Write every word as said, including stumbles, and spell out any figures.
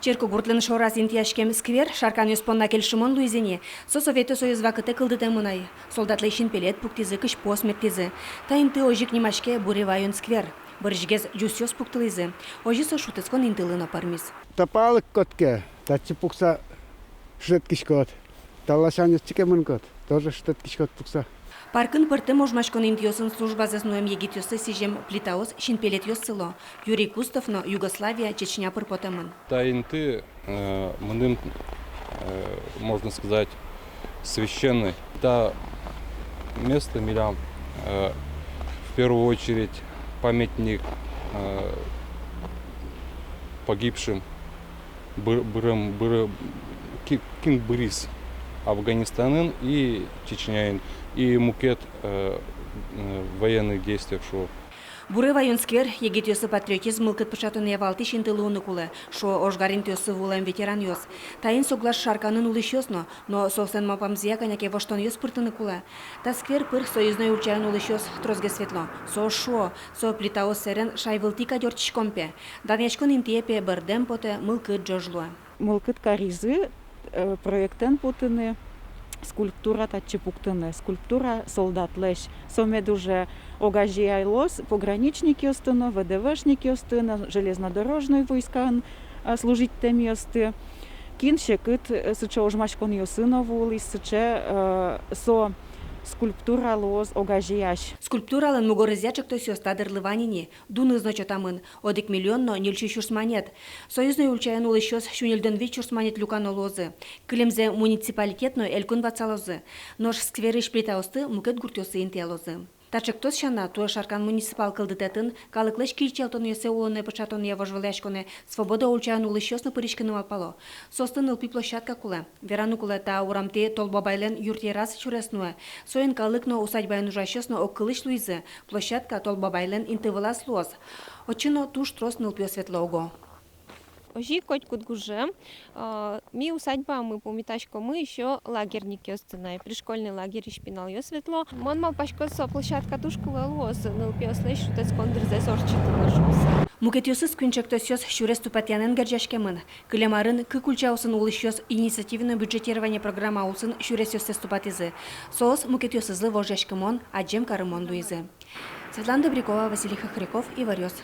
Черкогуртлэн шораз интыяськем сквер шарканъёс понна кельшымон луиз ини. Со Совет Союз вакытэ кылдытэмын ай. Солдатлы синпелет пуктӥзы, кызьпуос мерттӥзы. Та инты озьы ик нимаське Буре ваён сквер. Бӧрысьгес ӟусъёс пуктылӥзы. Озьы со шутэтскон интылы но пӧрмиз. Тапалык код ке, татчы пукса шутэтскиськод. Та ласянь отчы ке мынӥськод, тоже шутэтскиськод пукса. Паркын пӧртэм ожмаськон интыосын службазэс нуэм егитъёслы сӥзем плитаос, синпелетъёс сыло. Юрий Кустов но Югославия, Чечня пыр потэмын. Та инты, э, мыным, э, можно сказать, священный. Та место милям, э, в первую очередь памятник, э, погибшим. Быр-, бырем, бырем, ки-, кин быриз Афганистанын и Чечняын, и мукет, э, э, военных действиях, шуо. Буре ваён сквер егитъёслы патриотизм мылкыд пыӵатонъя валтӥсь инты луыны кулэ, шуо ожгар интыосы вуылэм ветеранъёс. Таин соглаш Шарканын улӥсьёс но, но соослэн малпамзыя кӧня ке воштонъёс пыртыны кулэ. Та сквер пыр союзной ульчаын улӥсьёс тросгес ветло. Соос шуо, со плитаос сэрен шай вылтӥ кадь ортчиськом пе. Данъяськон интые пе бӧрдэм потэ, мылкыд ӝож луэ. Мылкыд каризы, э, проектэн потыны скульптура татчы пуктыны, скульптура солдатлэсь. Со мед уже огазеялоз пограничникъёсты но, ВДВшникъёсты но, железнодорожной войскаын, э, служитьтэмъёсты. Кин секыт, э, сыӵе ожмаськонъёсы но вуылӥз, сыӵе, э, со скульптура луоз огазеясь. Скульптуралэн мугорызъя ӵектосъёс та дырлы вань ини. Дуныз но чотамын, одӥг миллион но ньыльсю сюрс манет. Союзной ульчаын улӥсьёс сю ньыльдон вить сюрс манет люкано луозы. Кылемзэ муниципалитет но элькун ватсалозы. Нош скверысь плитаосты мукет гуртъёсы интыялозы. Та ӵектос сяна, туэ Шаркан муниципал кылдытэтын калыклэсь кильчалтонъёссэ улонэ пыӵатонъя вожвылъяськонэ «Свобода» ульчаын улӥсьёс но пыриськыны малпало. Соосты нылпи площадка кулэ. Вераны кулэ, та урамтӥ Тол Бабайлэн юртъераз сюрес нуэ. Соин калык но, усадьбаын ужасьёс но огкылысь луизы. Площадка Тол Бабайлэн инты вылаз луоз. Отчы но туж трос нылпиос ветло уго. Озьы котькуд гужем, а, ми усадьбамы пумитаськомы ещё лагерникъёсты на, пришкольный лагерысь пиналъёс ветло. Мон малпасько, со площадка туж кулэ луоз нылпиослэсь шутэтскон дырзэс ортчытыны шуыса. Мукетъёсыз куинь ӵектосъёс сюрес тупатъянэн герӟаськемын. Кылем арын кык ульчаосын улӥсьёс инициативное бюджетирование программа улсын сюресъёссэс тупатӥзы. Соос мукетъёсызлы вожъяськымон, адӟем карымон луизы. Светлана Добрякова, Василий Хохряков, «Иворъёс».